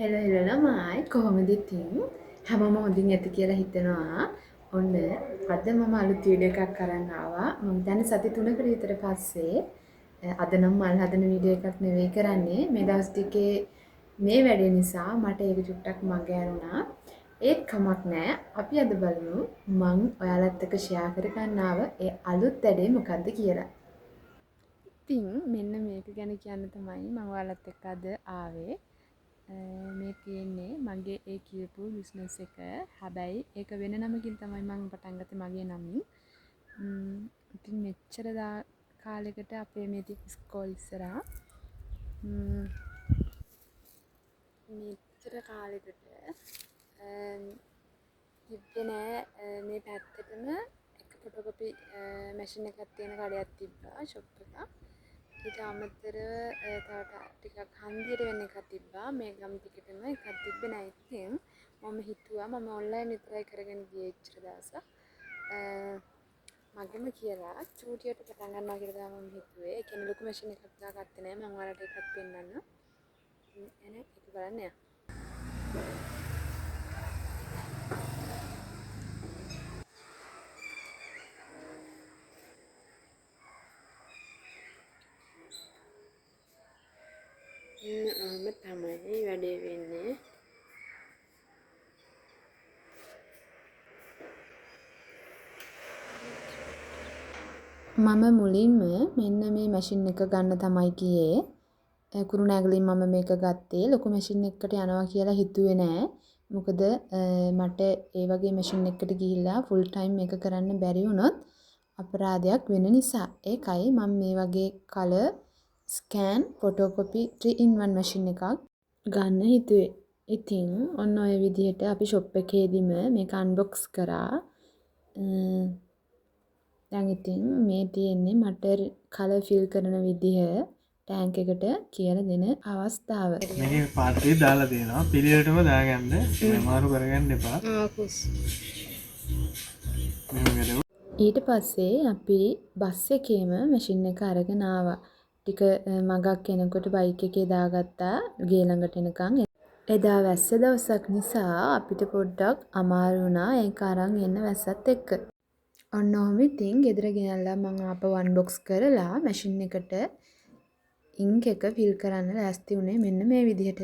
Hello hello ළමයි, කොහොමද ඉතින්? හැමෝම හොඳින් ඇති කියලා හිතනවා. ඔන්න අද මම අලුත් වීඩියෝ එකක් අරන් ආවා. මම හිතන්නේ සති 3කට විතර පස්සේ. අද නම් මල් හදන වීඩියෝ එකක් නෙවෙයි කරන්නේ. මේ දවස් ටිකේ මේ වැඩේ නිසා මට ඒක චුට්ටක් මග ඇරුණා. ඒත් කමක් නෑ. අපි අද බලමු මං ඔයාලත් එක්ක ෂෙයා කරගන්න ආව ඒ අලුත් වැඩේ මොකද්ද කියලා. ඉතින් මෙන්න මේක ගැන කියන්න තමයි මං ඔයාලත් එක්ක අද ආවේ. මේ තියෙන්නේ මගේ ඒ කියපු බිස්නස් එක. හැබැයි ඒක වෙන නමකින් තමයි මං පටන් ගත්තේ, මගේ නමින්. ඉතින් මෙච්චර කාලෙකට අපේ මේ තිබ්බ ඉස්කෝල ඉස්සරහා මෙච්චර කාලෙකට තිබ්බේ නෑ. මේ පැත්තටම එක ෆොටෝකොපි මැෂින් එකක් තියෙන කඩයක් තිබ්බා, ෂොප් එකක්. ඊට අමතරව තව ටිකක් හන්දියට වෙන එකක් තිබ්බා. මේ ගම් ටිකටම එකක් තිබ්බේ නෑ. ඉතින් මම හිතුවා මම ඔන්ලයින් විතරයි කරගෙන ගියේ එච්චර දවසක්. මගෙම කියලා චූටියට පටන් ගන්නවා කියලා තමයි මම හිතුවේ. ඒ කියන්නේ ලොකු මැෂින් එකක් දාගත්තේ නෑ. මම ඔයාලට ඒකත් පෙන්නන්නම්. එහෙනම් ඒක බලන්න යන්න. ඔහොම තමයි වැඩේ වෙන්නේ. මම මුලින්ම මෙන්න මේ මැෂින් එක ගන්න තමයි ගියේ. කුරුණෑගලින් මම මේක ගත්තේ. ලොකු මැෂින් එකකට යනවා කියලා හිතුවේ නෑ. මොකද මට ඒ වගේ මැෂින් එකකට ගිහිල්ලා ෆුල් ටයිම් මේක කරන්න බැරි වුණොත් අපරාධයක් වෙන නිසා. ඒකයි මම මේ වගේ colour scan photocopy 3 in 1 machine එකක් ගන්න හිතුවේ. ඉතින් ඔන්න ඔය විදිහට අපි ෂොප් එකේදීම මේක අන්බොක්ස් කරා. දැන් ඉතින් මේ තියෙන්නේ මට කලර් ෆිල් කරන විදිහ ටැංක් එකට කියලා දෙන අවස්ථාව. මේකේ පාත්‍රය දාලා තියෙනවා. පිළිවෙලටම දාගන්න. අමාරු කරගන්න එපා. ඊට පස්සේ අපි බස් එකේම මැෂින් එක අරගෙන ආවා. ටික මගක් එනකොට බයික් එකේ දාගත්තා ගේ ළඟට එනකන්. එදා වැස්ස දවසක් නිසා අපිට පොඩ්ඩක් අමාරු වුණා ඒක අරන් එන්න වැස්සත් එක්ක. ඔන්න ඔහොම ඉතින් ගෙදර ගෙනල්ලා මං ආපහු අන්බොක්ස් කරලා මැෂින් එකට ඉන්ක් එක ෆිල් කරන්න ලෑස්ති වුණේ මෙන්න මේ විදිහට.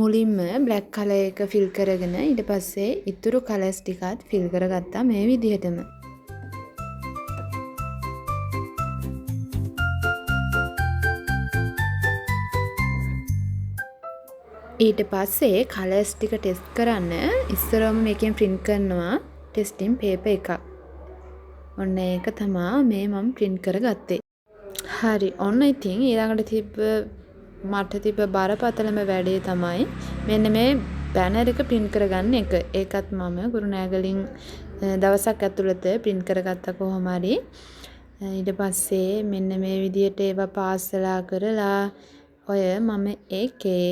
මුලින්ම බ්ලැක් කලර් එක ෆිල් කරගෙන ඊට පස්සේ ඉතුරු කලර්ස් ටිකත් ෆිල් කරගත්තා මේ විදිහටම. ඊට පස්සේ කලර්ස් ටික ටෙස්ට් කරන්න ඉස්සරවම මේකෙන් ප්‍රින්ට් කරනවා ටෙස්ටිං පේපර් එකක්. ඔන්න ඒක තමා මේ මම ප්‍රින්ට් කරගත්තේ. හරි, ඔන්න ඉතින් ඊළඟට තිබ්බ මට තිබ්බ බරපතලම වැඩේ තමයි මෙන්න මේ බැනර් එක ප්‍රින්ට් කරගන්න එක. ඒකත් මම කුරුණෑගලින් දවසක් ඇතුළත ප්‍රින්ට් කරගත්තා කොහොම හරි. ඊට පස්සේ මෙන්න මේ විදිහට ඒවා පාස්සලා කරලා ඔය මම ඒකේ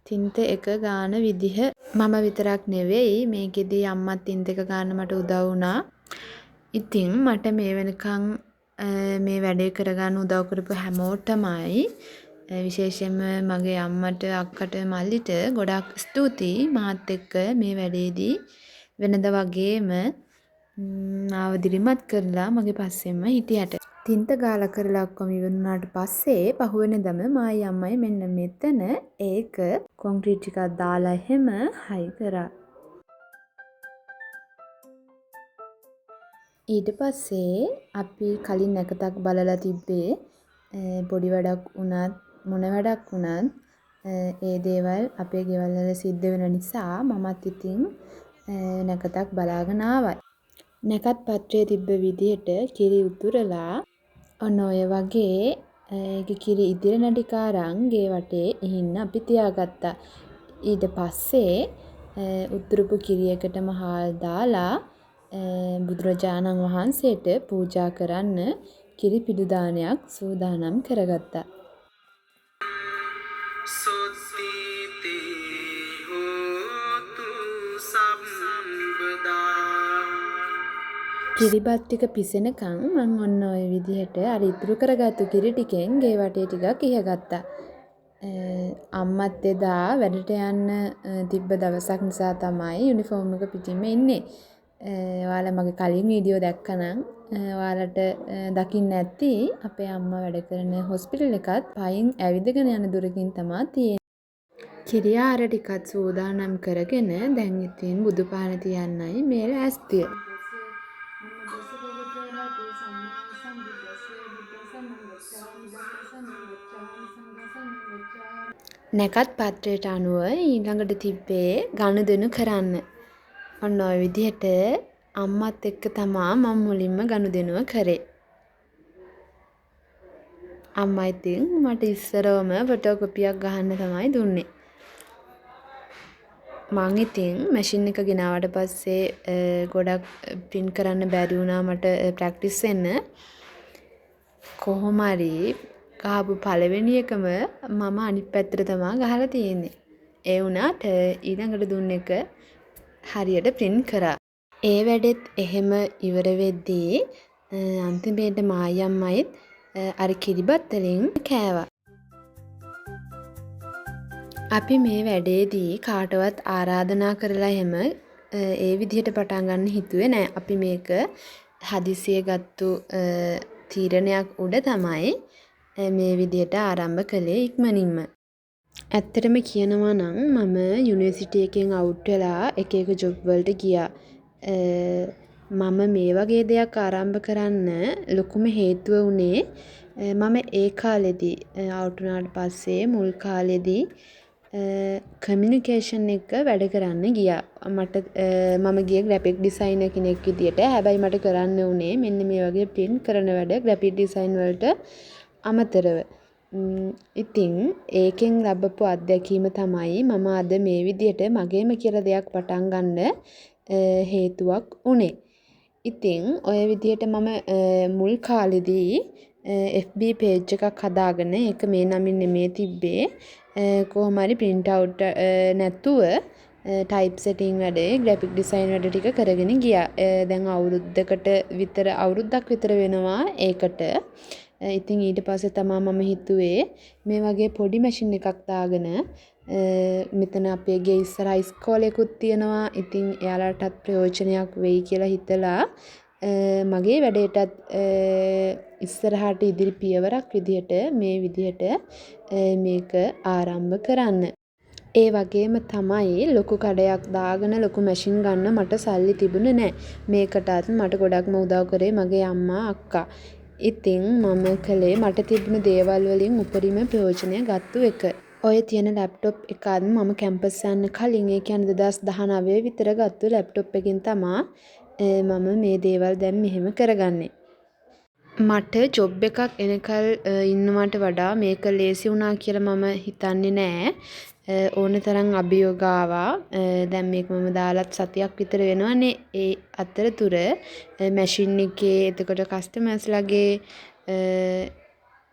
තින්ත එක ගාන විදිහ මම විතරක් නෙවෙයි මේකෙදි අම්මත් තින්ත එක ගාන මට උදව් වුණා. ඉතින් මට මේ වෙනකන් මේ වැඩේ කරගන්න උදව් කරපු හැමෝටමයි විශේෂයෙන්ම මගේ අම්මට, අක්කට, මල්ලිට ගොඩක් ස්තුතියි මාත් එක්ක මේ වැඩේදී වෙනද වගේම මාව දිරිමත් කරලා මගේ පස්සෙන්ම හිටියට. තින්ත ගාලා කරලා ඔක්කොම ඉවර වුණාට පස්සේ පහුවෙනිදම මායි අම්මයි මෙන්න මෙතන ඒක කොන්ක්‍රීට් ටිකක් දාලා එහෙම හයි කරා. ඊට පස්සේ අපි කලින් නැකතක් බලලා තිබ්බේ පොඩි වැඩක් වුණත් මොන වැඩක් වුණත් ඒ දේවල් අපේ ගෙවල් වල සිද්ධ වෙන නිසා මමත් ඉතින් නැකතක් බලාගෙන ආවා. නැකත් පත්‍රයේ තිබ්බ විදිහට කිරි උතුරලා ඔන්න ඔය වගේ ඒකේ කිරි ඉදිරෙන ටික අරන් ගේ වටේ ඉහින්න අපි තියාගත්තා. ඊට පස්සේ උතුරපු කිරි එකටම හාල් දාලා බුදුරජාණන් වහන්සේට පූජා කරන්න කිරි පිඩු දානයක් සූදානම් කරගත්තා. කිරිබත් ටික පිසෙනකන් මං ඔන්න ඔය විදිහට අර ඉතුරු කරගත්තු කිරි ටිකෙන් ගේ වටේ ටිකක් ඉහගත්තා. අම්මත් එදා වැඩට යන්න තිබ්බ දවසක් නිසා තමයි යුනිෆෝම් එක පිටින්ම ඉන්නේ. ඔයාලා මගේ කලින් වීඩියෝ දැක්කනම් ඔයාලට දකින්න ඇති අපේ අම්මා වැඩ කරන හොස්පිටල් එකත් පයින් ඇවිදගෙන යන දුරකින් තමා තියෙන්නේ. කිරි ආර ටිකත් සූදානම් කරගෙන දැන් ඉතින් බුදු පහන තියන්නයි මේ ලෑස්තිය. නැකත් පත්‍රයට අනුව ඊළඟට තිබ්බේ ගනුදෙනු කරන්න. ඔන්න ඔය විදිහට අම්මත් එක්ක තමා මම මුලින්ම ගනුදෙනුව කරේ. අම්මා ඉතින් මට ඉස්සරවම ෆොටෝ කොපියක් ගහන්න තමයි දුන්නේ. මං ඉතින් මැෂින් එක ගෙනාවට පස්සේ ගොඩක් ප්‍රින්ට් කරන්න බැරි වුණා මට ප්‍රැක්ටිස් වෙන්න. කොහොම හරි ගහපු පළවෙනි එකම මම අනිත් පැත්තට තමා ගහලා තියෙන්නේ. ඒ වුණාට ඊළඟට දුන්න එක හරියට ප්‍රින්ට් කරා. ඒ වැඩෙත් එහෙම ඉවර වෙද්දී අන්තිමේට මායි අම්මයිත් අර කිරිබත් වලින් කෑවා. අපි මේ වැඩේදී කාටවත් ආරාධනා කරලා එහෙම ඒ විදිහට පටන් ගන්න හිතුවේ නෑ. අපි මේක හදිසියෙ ගත්තු තීරණයක් උඩ තමයි මේ විදිහට ආරම්භ කළේ ඉක්මනින්ම. ඇත්තටම කියනවා නම් මම යුනිවර්සිටි එකෙන් අවුට් වෙලා එක එක ජොබ් වලට ගියා. මම මේ වගේ දෙයක් ආරම්භ කරන්න ලොකුම හේතුව වුණේ මම ඒ කාලෙදි අවුට් වුණාට පස්සේ මුල් කාලෙදි කමියුනිකේෂන් එක්ක වැඩ කරන්න ගියා. මට මම ගියේ ග්‍රැෆික් ඩිසයිනර් කෙනෙක් විදියට. හැබැයි මට කරන්න වුණේ මෙන්න මේ වගේ ප්‍රින්ට් කරන වැඩ ග්‍රැෆික් ඩිසයින් වලට අමතරව. ඉතින් ඒකෙන් ලැබපු අත්දැකීම තමයි මම අද මේ විදියට මගේම කියලා දෙයක් පටන් ගන්න හේතුවක් වුණේ. ඉතින් ඔය විදියට මම මුල් කාලෙදී FB page එකක් හදාගෙන ඒක මේ නමින් නෙමේ තිබ්බේ. කොහොම හරි ප්‍රින්ට් අවුට් නැතුව ටයිප් සෙටින් වැඩේ ග්‍රැෆික් ඩිසයින් වැඩ ටික කරගෙන ගියා. දැන් අවුරුද්දකට විතර අවුරුද්දක් විතර වෙනවා ඒකට. ඉතින් ඊට පස්සේ තමා මම හිතුවේ මේ වගේ පොඩි මැෂින් එකක් දාගෙන මෙතන අපේ ගේ ඉස්සරහා ඉස්කෝලේකුත් තියෙනවා. ඉතින් එයාලටත් ප්‍රයෝජනයක් වෙයි කියලා හිතලා මගේ වැඩේටත් ඉස්සරහට ඉදිරි පියවරක් විදිහට මේ විදිහට මේක ආරම්භ කරන්න. ඒ වගේම තමයි ලොකු කඩයක් දාගෙන ලොකු මැෂින් ගන්න මට සල්ලි තිබුණේ නෑ. මේකටත් මට ගොඩක්ම උදව් කරේ මගේ අම්මා අක්කා. ඉතින් මම කළේ මට තිබුණු දේවල් වලින් උපරිම ප්‍රයෝජනය ගත්තු එක. ඔය තියෙන ලැප්ටොප් එකත් මම කැම්පස් යන්න කලින් ඒ කියන්නේ 2019 විතර ගත්තු ලැප්ටොප් එකෙන් තමා මම මේ දේවල් දැන් මෙහෙම කරගන්නේ. මට ජොබ් එකක් එනකල් ඉන්නවට වඩා මේක ලේසි වුණා කියලා මම හිතන්නේ නෑ. ඕන තරම් අභියෝග ආවා. දැන් මේක මම දාලත් සතියක් විතර වෙනවනේ. ඒ අතරතුර මැෂින් එකේ එතකොට කස්ටමර්ස්ලාගේ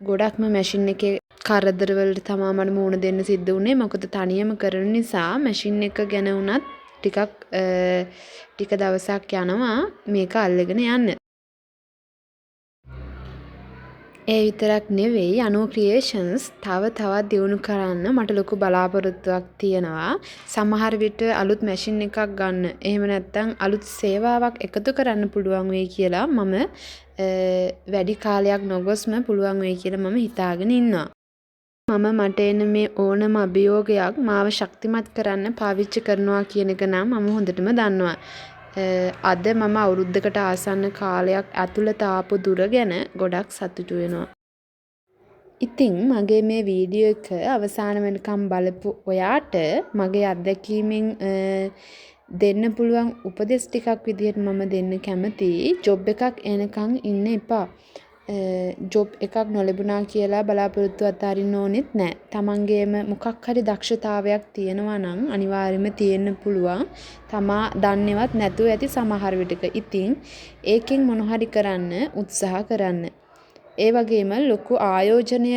ගොඩක්ම මැෂින් එකේ කරදර වලට තමා මට මුහුණ දෙන්න සිද්ධ වුණේ. මොකද තනියම කරන නිසා මැෂින් එක ගැන වුණත් ටිකක් ටික දවසක් යනවා මේක අල්ලගෙන යන්න. ඒ විතරක් නෙවෙයි අනු ක්‍රියේෂන්ස් තව තවත් දියුණු කරන්න මට ලොකු බලාපොරොත්තුවක් තියෙනවා. සමහර විට අලුත් මැෂින් එකක් ගන්න, එහෙම නැත්නම් අලුත් සේවාවක් එකතු කරන්න පුළුවන් වෙයි කියලා මම වැඩි කාලයක් නොගොස්ම පුළුවන් වෙයි කියලා මම හිතාගෙන ඉන්නවා. මම මට එන මේ ඕනම අභියෝගයක් මාව ශක්තිමත් කරන්න පාවිච්චි කරනවා කියන එක නම් මම හොඳටම දන්නවා. අද මම අවුරුද්දකට ආසන්න කාලයක් ඇතුළත ආපු දුර ගැන ගොඩක් සතුටු වෙනවා. ඉතින් මගේ මේ වීඩියෝ එක අවසාන වෙනකම් බලපු ඔයාට මගේ අත්දැකීමෙන් දෙන්න පුළුවන් උපදෙස් ටිකක් විදිහට මම දෙන්න කැමතියි. ජොබ් එකක් එනකන් ඉන්න එපා. ජොබ් එකක් නොලැබුණා කියලා බලාපොරොත්තු අතාරින්න ඕනෙත් නෑ. තමන්ගේම මොකක් හරි දක්ෂතාවයක් තියෙනවා නම් අනිවාර්යයෙන්ම තියෙන්න පුළුවන්. තමා දන්නේවත් නැතුව ඇති සමහර විටක. ඉතින් ඒකෙන් මොන හරි කරන්න උත්සාහ කරන්න. ඒ වගේම ලොකු ආයෝජනය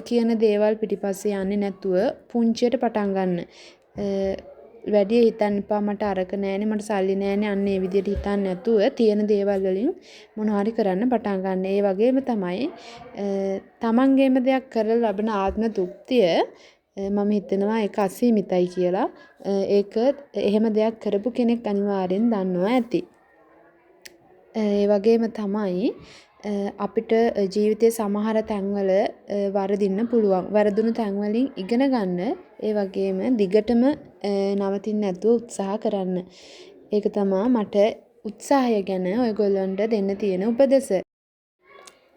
කියන දේවල් පිටිපස්සේ යන්නේ නැතුව පුංචියට පටන් ගන්න. වැඩිය හිතන්න එපා මට අරක නෑනේ, මට සල්ලි නෑනේ, අන්න ඒ විදියට හිතන්නේ නැතුව තියෙන දේවල් වලින් මොනවා හරි කරන්න පටන් ගන්න. ඒ වගේම තමයි තමන්ගේම දෙයක් කරලා ලබන ආත්ම තෘප්තිය මම හිතනවා ඒක අසීමිතයි කියලා. ඒක එහෙම දෙයක් කරපු කෙනෙක් අනිවාර්යෙන් දන්නවා ඇති. ඒ වගේම තමයි අපිට ජීවිතේ සමහර තැන්වල වරදින්න පුළුවන්. වැරදුණු තැන්වලින් ඉගෙන ගන්න. ඒ වගේම දිගටම නවතින්න නැතුව උත්සාහ කරන්න. ඒක තමා මට උත්සාහය ගැන ඔයගොල්ලන්ට දෙන්න තියෙන උපදෙස.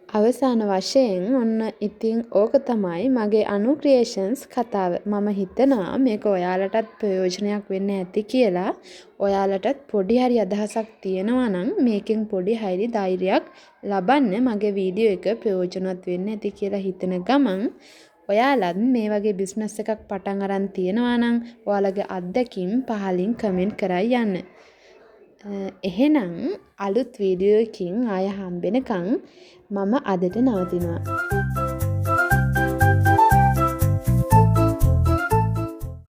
අවසාන වශයෙන් ඔන්න ඉතින් ඕක තමයි මගේ අනු ක්‍රියේෂන්ස් කතාව. මම හිතනවා මේක ඔයාලටත් ප්‍රයෝජනයක් වෙන්න ඇති කියලා. ඔයාලටත් පොඩි හරි අදහසක් තියෙනවා නම් මේකෙන් පොඩි හරි ධෛර්යයක් ලබන්න මගේ වීඩියෝ එක ප්‍රයෝජනවත් වෙන්න ඇති කියලා හිතන ගමන්, ඔයාලත් මේ වගේ බිස්නස් එකක් පටන් අරන් තියෙනවා නම් ඔයාලගේ අත්දැකීම් පහලින් කමෙන්ට් කරලා යන්න. එහෙනම් අලුත් වීඩියෝ එකකින් ආය හම්බෙනකන් මම අදට නවතිනවා.